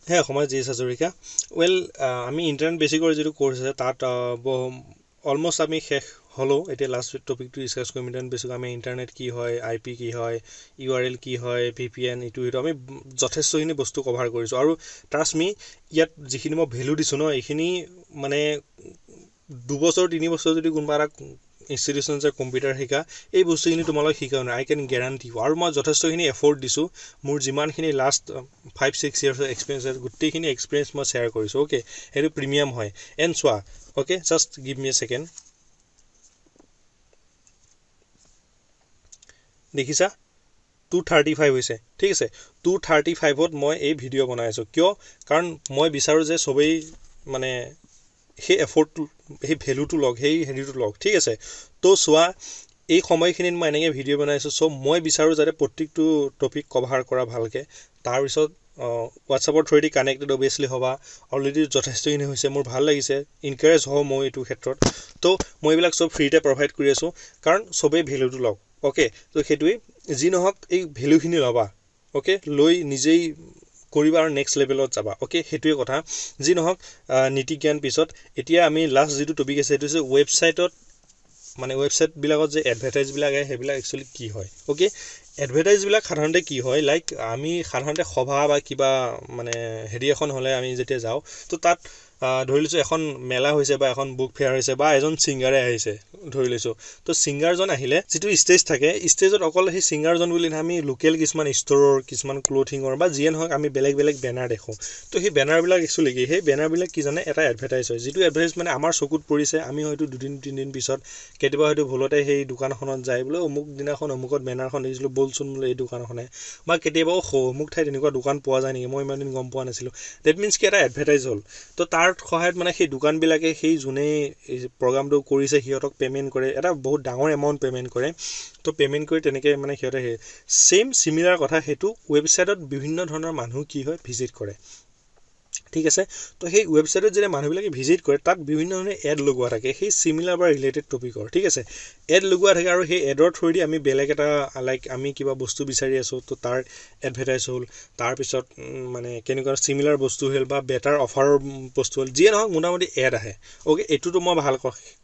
হে অসমৰ G S Hazarika. Well, আমি ইণ্টাৰনেট বেছিকৰ যিটো ক'ৰ্চ আছে তাত অলমষ্ট আমি শেষ হ'লেও এতিয়া লাষ্ট টপিকটো ডিছকাছ কৰিম। ইণ্টাৰনেট বেছিক, আমি ইণ্টাৰনেট কি হয়, আই পি কি হয়, ইউ আৰ এল কি হয়, ভি পি এন, ইটো সিটো আমি যথেষ্টখিনি বস্তু কভাৰ কৰিছোঁ। আৰু ট্ৰাষ্ট মি, ইয়াত যিখিনি মই ভেলু দিছোঁ ন, এইখিনি মানে 2 বছৰ 3 বছৰ যদি কোনোবা এটা ইনষ্টিটিউশ্যন যে কম্পিউটাৰ শিকা, এই বস্তুখিনি তোমালোক শিকাও নাই, আই কেন গেৰাণ্টি। আৰু মই যথেষ্টখিনি এফৰ্ট দিছোঁ। মোৰ যিমানখিনি লাষ্ট 5-6 ইয়াৰ্ছৰ এক্সপিৰিয়েঞ্চ আছে, গোটেইখিনি এক্সপিৰিয়েঞ্চ মই শ্বেয়াৰ কৰিছোঁ। অ'কে, সেইটো প্ৰিমিয়াম হয়। এণ্ড চোৱা, okay, just give me a second. দেখিছা, 2:35 হৈছে, ঠিক আছে? 2:35ত মই এই ভিডিঅ' বনাই আছোঁ। কিয়? কাৰণ মই বিচাৰোঁ যে চবেই মানে সেই এফৰ্টটো, সেই ভেলুটো লওক, সেই হেৰিটো লওক, ঠিক আছে? তো চোৱা, এই সময়খিনিত মই এনেকৈ ভিডিঅ' বনাইছোঁ। চ' মই বিচাৰোঁ যাতে প্ৰত্যেকটো টপিক কভাৰ কৰা ভালকৈ। তাৰপিছত হোৱাটছআপৰ থ্ৰুৱেদি কানেক্টেড অভিয়াছলি হ'বা। অলৰেডি যথেষ্টখিনি হৈছে, মোৰ ভাল লাগিছে, ইনকাৰেজ হওঁ মই এইটো ক্ষেত্ৰত। তো মই এইবিলাক চব ফ্ৰীতে প্ৰভাইড কৰি আছোঁ, কাৰণ চবেই ভেলুটো লওক। অ'কে, তো সেইটোৱেই। যি নহওক, এই ভেলুখিনি ল'বা, অ'কে, লৈ নিজেই কৰিবা আৰু নেক্সট লেভেলত যাবা। অ'কে, সেইটোৱে কথা। যি নহওক, নীতি জ্ঞান পিছত। এতিয়া আমি লাষ্ট যিটো টপিক আছে, সেইটো হৈছে ৱেবছাইটত, মানে ৱেবছাইটবিলাকত যে এডভাৰটাইজবিলাক আহে, সেইবিলাক একচুৱেলি কি হয়। অ'কে, এডভাৰটাইজবিলাক সাধাৰণতে কি হয়? লাইক আমি সাধাৰণতে সভা বা কিবা মানে হেৰি এখন হ'লে আমি যেতিয়া যাওঁ, তো তাত ধৰি লৈছোঁ এখন মেলা হৈছে বা এখন বুক ফেয়াৰ হৈছে বা এজন ছিংগাৰে আহিছে ধৰি লৈছোঁ। তো ছিংগাৰজন আহিলে যিটো ষ্টেজ থাকে, ষ্টেজত অকল সেই ছিংগাৰজন বুলি নহয়, আমি লোকেল কিছুমান ষ্ট'ৰৰ, কিছুমান ক্লথিঙৰ বা যিয়ে নহওক, আমি বেলেগ বেলেগ বেনাৰ দেখোঁ। তো সেই বেনাৰবিলাক একচুৱেলি কি? সেই বেনাৰবিলাক কি জানে, এটা এডভাৰটাইজ হয়, যিটো এডভাৰটাইজ মানে আমাৰ চকুত পৰিছে। আমি হয়তো দুদিন তিনিদিন পিছত কেতিয়াবা হয়তো ভুলতে সেই দোকানখনত যাই বোলে অমুক দিনাখন অমুকত বেনাৰখন দেখিছিলোঁ, ব'লচোন বোলে এই দোকানখনে, বা কেতিয়াবাও অমুক ঠাইত এনেকুৱা দোকান পোৱা যায় নেকি, মই ইমান দিন গম পোৱা নাছিলোঁ। That means কি, এটা এডভাৰটাইজ হ'ল। তো তাৰ সহায়ত মানে সেই দোকানবিলাকে সেই যোনেই এই প্ৰগ্ৰামটো কৰিছে সিহঁতক পে'মেণ্ট কৰে, এটা বহুত ডাঙৰ এমাউণ্ট পে'মেণ্ট কৰে। তো পে'মেণ্ট কৰি তেনেকৈ মানে সিহঁতে সেই ছেইম চিমিলাৰ কথা, সেইটো ৱেবছাইটত বিভিন্ন ধৰণৰ মানুহ কি হয়, ভিজিট কৰে, ঠিক আছে? তো সেই ৱেবছাইটত যেতিয়া মানুহবিলাকে ভিজিট কৰে, তাত বিভিন্ন ধৰণৰ এড লগোৱা থাকে, সেই চিমিলাৰ বা ৰিলেটেড টপিকৰ, ঠিক আছে? এড লগোৱা থাকে আৰু সেই এডৰ থ্ৰুৱেদি আমি বেলেগ এটা, লাইক আমি কিবা বস্তু বিচাৰি আছোঁ, তো তাৰ এডভাৰটাইজ হ'ল। তাৰপিছত মানে কেনেকুৱা চিমিলাৰ বস্তু হ'ল বা বেটাৰ অফাৰৰ বস্তু হ'ল, যিয়ে নহওক, মোটামুটি এড আহে। অ'কে, এইটোতো মই ভাল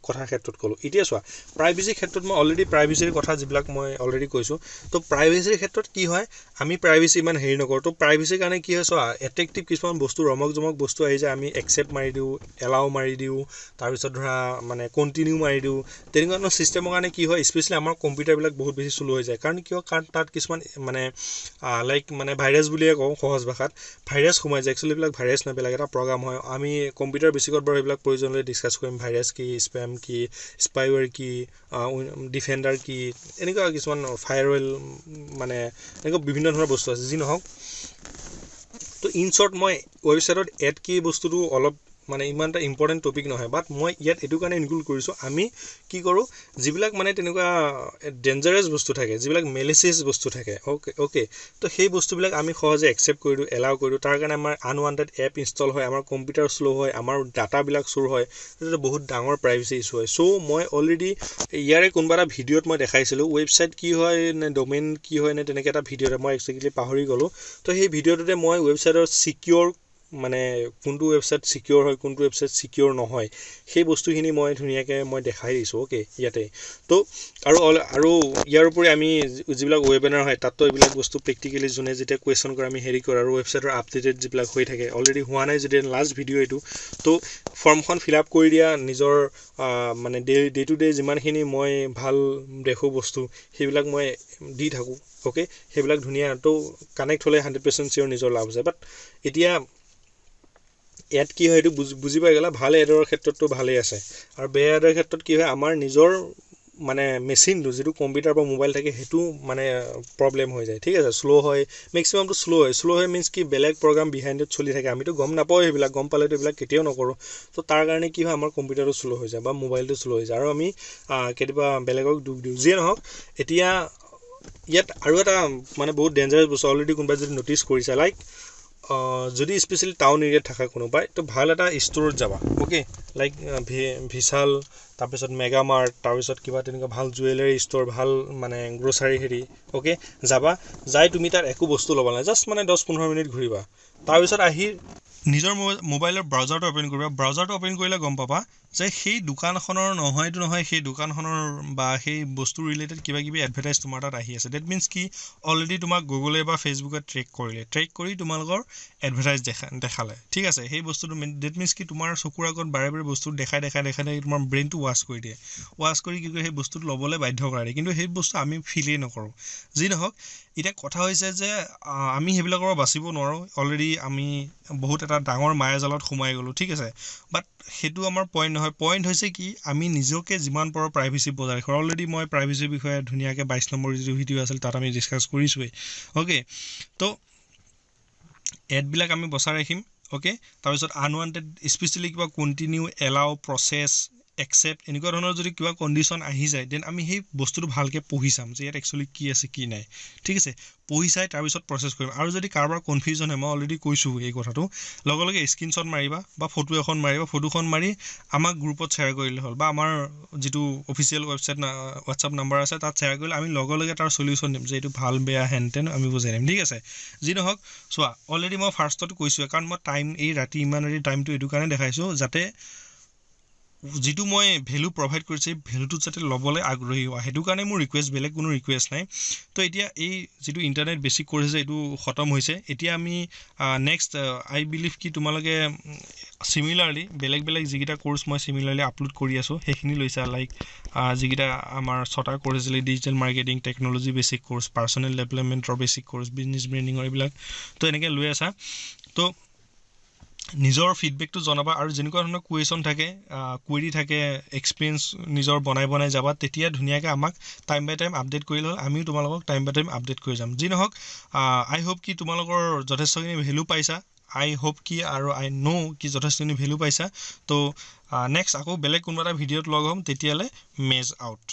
কথাৰ ক্ষেত্ৰত ক'লোঁ। এতিয়া চোৱা, প্ৰাইভেচিৰ ক্ষেত্ৰত মই অলৰেডি প্ৰাইভেচিৰ কথা যিবিলাক মই অলৰেডি কৈছোঁ। তো প্ৰাইভেচিৰ ক্ষেত্ৰত কি হয়? আমি প্ৰাইভেচি ইমান হেৰি নকৰোঁ। তো প্ৰাইভেচিৰ কাৰণে কি হয় চোৱা, এট্ৰেক্টিভ কিছুমান বস্তু, ৰমক জমক বস্তু আহি যায়, আমি একচেপ্ট মাৰি দিওঁ, এলাও মাৰি দিওঁ, তাৰপিছত ধৰা মানে কণ্টিনিউ মাৰি দিওঁ। তেনেকুৱা ধৰণৰ ছিষ্টেমৰ কাৰণে কি হয়? স্পেচিয়েলি আমাৰ কম্পিউটাৰবিলাক বহুত বেছি শ্ল' হৈ যায়। কাৰণ কিয়? কাৰণ তাত কিছুমান মানে লাইক মানে ভাইৰাছ বুলিয়ে কওঁ সহজ ভাষাত, ভাইৰাছ সোমাই যায়। একচুৱেলি এইবিলাক ভাইৰাছ নহয়, বেলেগ এটা প্ৰগ্ৰাম হয়। আমি কম্পিউটাৰ বেছিকত বাৰু সেইবিলাক প্ৰয়োজন হ'লে ডিছকাছ কৰিম, ভাইৰাছ কি, স্পেম কি, স্পাইৱেৰ কি, ডিফেণ্ডাৰ কি, এনেকুৱা কিছুমান ফায়াৰৱেল, মানে এনেকুৱা বিভিন্ন ধৰণৰ বস্তু আছে। যি নহওক, তো ইন শ্বৰ্ট মই ৱেবছাইটত এড কি বস্তুটো অলপ মানে ইমান এটা ইম্পৰ্টেণ্ট টপিক নহয়, বাট মই ইয়াত এইটো কাৰণে ইনক্লুড কৰিছোঁ। আমি কি কৰোঁ, যিবিলাক মানে তেনেকুৱা ডেঞ্জাৰাছ বস্তু থাকে, যিবিলাক মেলিচিয়াছ বস্তু থাকে, অ'কে, তো সেই বস্তুবিলাক আমি সহজে একচেপ্ট কৰি দিওঁ, এলাউ কৰি দিওঁ। তাৰ কাৰণে আমাৰ আনৱান্টেড এপ ইনষ্টল হয়, আমাৰ কম্পিউটাৰ শ্ল' হয়, আমাৰ ডাটাবিলাক চুৰ হয়। সেইটো বহুত ডাঙৰ প্ৰাইভেচি ইছ্যু হয়। চ' মই অলৰেডি ইয়াৰে কোনোবা এটা ভিডিঅ'ত মই দেখাইছিলোঁ, ৱেবছাইট কি হয় নে ডমেইন কি হয় নে তেনেকৈ এটা ভিডিঅ'তে, মই একজেক্টলি পাহৰি গ'লোঁ। তো সেই ভিডিঅ'টোতে মই ৱেবছাইটৰ ছিকিয়ৰ, মানে কোনটো ৱেবছাইট ছিকিয়ৰ হয়, কোনটো ৱেবছাইট ছিকিয়ৰ নহয়, সেই বস্তুখিনি মই ধুনীয়াকৈ মই দেখাই দিছোঁ। অ'কে, ইয়াতে তো আৰু ইয়াৰ উপৰি আমি যিবিলাক ৱেবিনাৰ হয়, তাততো এইবিলাক বস্তু প্ৰেক্টিকেলি যোনে যেতিয়া কুৱেশ্যন কৰে, আমি হেৰি কৰোঁ। আৰু ৱেবছাইটৰ আপডেটেড যিবিলাক হৈ থাকে, অলৰেডি হোৱা নাই যদি লাষ্ট ভিডিঅ' এইটো, তো ফৰ্মখন ফিল আপ কৰি দিয়া। নিজৰ মানে ডে ডে টু ডে যিমানখিনি মই ভাল দেখোঁ বস্তু, সেইবিলাক মই দি থাকোঁ। অ'কে, সেইবিলাক ধুনীয়া। তো কানেক্ট হ'লে 100% চিয়'ৰ নিজৰ লাভ হৈছে। বাট এতিয়া এড কি হয়, এইটো বুজি পাই গ'লা। ভাল এডৰ ক্ষেত্ৰততো ভালেই আছে আৰু বেয়া এডৰ ক্ষেত্ৰত কি হয়? আমাৰ নিজৰ মানে মেচিনটো, যিটো কম্পিউটাৰ বা মোবাইল থাকে, সেইটো মানে প্ৰব্লেম হৈ যায়, ঠিক আছে? শ্ল' হয়, মেক্সিমামটো শ্ল' হয়। শ্ল' হয় মিনছ কি, বেলেগ প্ৰগ্ৰাম বিহাইণ্ডত চলি থাকে। আমিতো গম নাপাওঁ সেইবিলাক, গম পালেতো এইবিলাক কেতিয়াও নকৰোঁ। তো তাৰ কাৰণে কি হয়, আমাৰ কম্পিউটাৰটো শ্ল' হৈ যায় বা মোবাইলটো শ্ল' হৈ যায় আৰু আমি কেতিয়াবা বেলেগক দুখ দিওঁ। যিয়ে নহওক, এতিয়া ইয়াত আৰু এটা মানে বহুত ডেঞ্জাৰাছ বস্তু, অলৰেডি কোনোবাই যদি ন'টিছ কৰিছে, লাইক যদি স্পেচিয়েলি টাউন এৰিয়াত থাকা কোনোবাই, তো ভাল এটা ষ্ট'ৰত যাবা, অ'কে, লাইক ভিশাল, তাৰপিছত মেগামাৰ্ট, তাৰপিছত কিবা তেনেকুৱা ভাল জুৱেলাৰী ষ্ট'ৰ, ভাল মানে গ্ৰ'চাৰী হেৰি, অ'কে, যাবা, যাই তুমি তাত একো বস্তু ল'ব নালাগে, জাষ্ট মানে 10-15 মিনিট ঘূৰিবা। তাৰপিছত আহি নিজৰ মোবাইলৰ ব্ৰাউজাৰটো অ'পেন কৰিবা। ব্ৰাউজাৰটো অ'পেন কৰিলে গম পাবা যে সেই দোকানখনৰ নহয়তো নহয়, সেই দোকানখনৰ বা সেই বস্তুৰ ৰিলেটেড কিবা কিবি এডভাৰটাইজ তোমাৰ তাত আহি আছে। That means কি অলৰেডি তোমাক গুগলে বা ফেচবুকে ট্ৰেক কৰিলে, ট্ৰেক কৰি তোমালোকৰ এডভাৰটাইজ দেখালে, ঠিক আছে। সেই বস্তুটো that means কি তোমাৰ চকুৰ আগত বাৰে বাৰে বস্তু দেখাই দেখাই দেখাই দেখাই তোমাৰ ব্ৰেইনটো ৱাছ কৰি দিয়ে। ৱাছ কৰি কি কৰে, সেই বস্তুটো ল'বলৈ বাধ্য কৰাই দিয়ে, কিন্তু সেই বস্তু আমি ফিলেই নকৰোঁ। যি নহওক, এতিয়া কথা হৈছে যে আমি সেইবিলাকৰ পৰা বাচিব নোৱাৰোঁ। অলৰেডি আমি বহুত এটা ডাঙৰ মায়াজালত সোমাই গ'লোঁ, ঠিক আছে। বাট সেইটো আমাৰ পইণ্ট নহয়। পইণ্ট হৈছে কি আমি নিজকে যিমান পাৰোঁ প্ৰাইভেচি বজাই ৰাখোঁ। অলৰেডি মই প্ৰাইভেচিৰ বিষয়ে ধুনীয়াকৈ 22 নম্বৰ যিটো ভিডিঅ' আছিল তাত আমি ডিছকাছ কৰিছোঁৱেই। অ'কে, তো এডবিলাক আমি বচাই ৰাখিম। অ'কে, তাৰপিছত আনৱান্টেড স্পেচিয়েলি কিবা কণ্টিনিউ, এলাউ, প্ৰচেছ, একচেপ্ট এনেকুৱা ধৰণৰ যদি কিবা কণ্ডিশ্যন আহি যায়, then আমি সেই বস্তুটো ভালকৈ পঢ়ি চাম যে ইয়াত একচুৱেলি কি আছে কি নাই, ঠিক আছে। পঢ়ি চাই তাৰপিছত প্ৰচেছ কৰিম। আৰু যদি কাৰোবাৰ কনফিউজন হয়, মই অলৰেডি কৈছোঁ এই কথাটো, লগে লগে স্ক্ৰীনশ্বট মাৰিবা বা ফটো এখন মাৰিবা, ফটোখন মাৰি আমাক গ্ৰুপত শ্বেয়াৰ কৰিলে হ'ল, বা আমাৰ যিটো অফিচিয়েল ৱেবছাইট হোৱাটছআপ নাম্বাৰ আছে তাত শ্বেয়াৰ কৰিলে আমি লগে লগে তাৰ চলিউশ্যন দিম যে এইটো ভাল বেয়া হেন তেন আমি বুজাই দিম, ঠিক আছে। যি নহওক, চোৱা অলৰেডি মই ফাৰ্ষ্টত কৈছোঁৱে, কাৰণ মই টাইম এই ৰাতি ইমান ৰাতি টাইমটো এইটো কাৰণে দেখাইছোঁ যাতে যিটো মই ভেলু প্ৰভাইড কৰিছোঁ সেই ভেলুটোত যাতে ল'বলৈ আগ্ৰহী হোৱা, সেইটো কাৰণে মোৰ ৰিকুৱেষ্ট, বেলেগ কোনো ৰিকুৱেষ্ট নাই। তো এতিয়া এই যিটো ইণ্টাৰনেট বেছিক কোৰ্চ আছে এইটো খতম হৈছে। এতিয়া আমি নেক্সট আই বিলিভ কি তোমালোকে চিমিলাৰলি বেলেগ বেলেগ যিকেইটা কোৰ্চ মই চিমিলাৰলি আপলোড কৰি আছোঁ সেইখিনি লৈছা, লাইক যিকেইটা আমাৰ 6টা কোৰ্চ আছিলে, digital marketing, technology basic course, personal ডেভেলপমেণ্টৰ basic course, business ব্ৰেণ্ডিঙৰ এইবিলাক, তো এনেকৈ লৈ আছা। তো নিজৰ ফিডবেকটো জনাবা, আৰু যেনেকুৱা ধৰণৰ কুৱেশ্যন থাকে, কুৱেৰি থাকে, এক্সপিৰিয়েঞ্চ নিজৰ বনাই বনাই যাবা, তেতিয়া ধুনীয়াকৈ আমাক টাইম বাই টাইম আপডেট কৰিলে হ'ল, আমিও তোমালোকক টাইম বাই টাইম আপডেট কৰি যাম। যি নহওক, আই হোপ কি তোমালোকৰ যথেষ্টখিনি ভেলু পাইছা, আই হোপ কি আৰু আই ন' কি যথেষ্টখিনি ভেলু পাইছা। তো নেক্সট আকৌ বেলেগ কোনোবা এটা ভিডিঅ'ত লগ হ'ম, তেতিয়ালৈ মেজ আউট।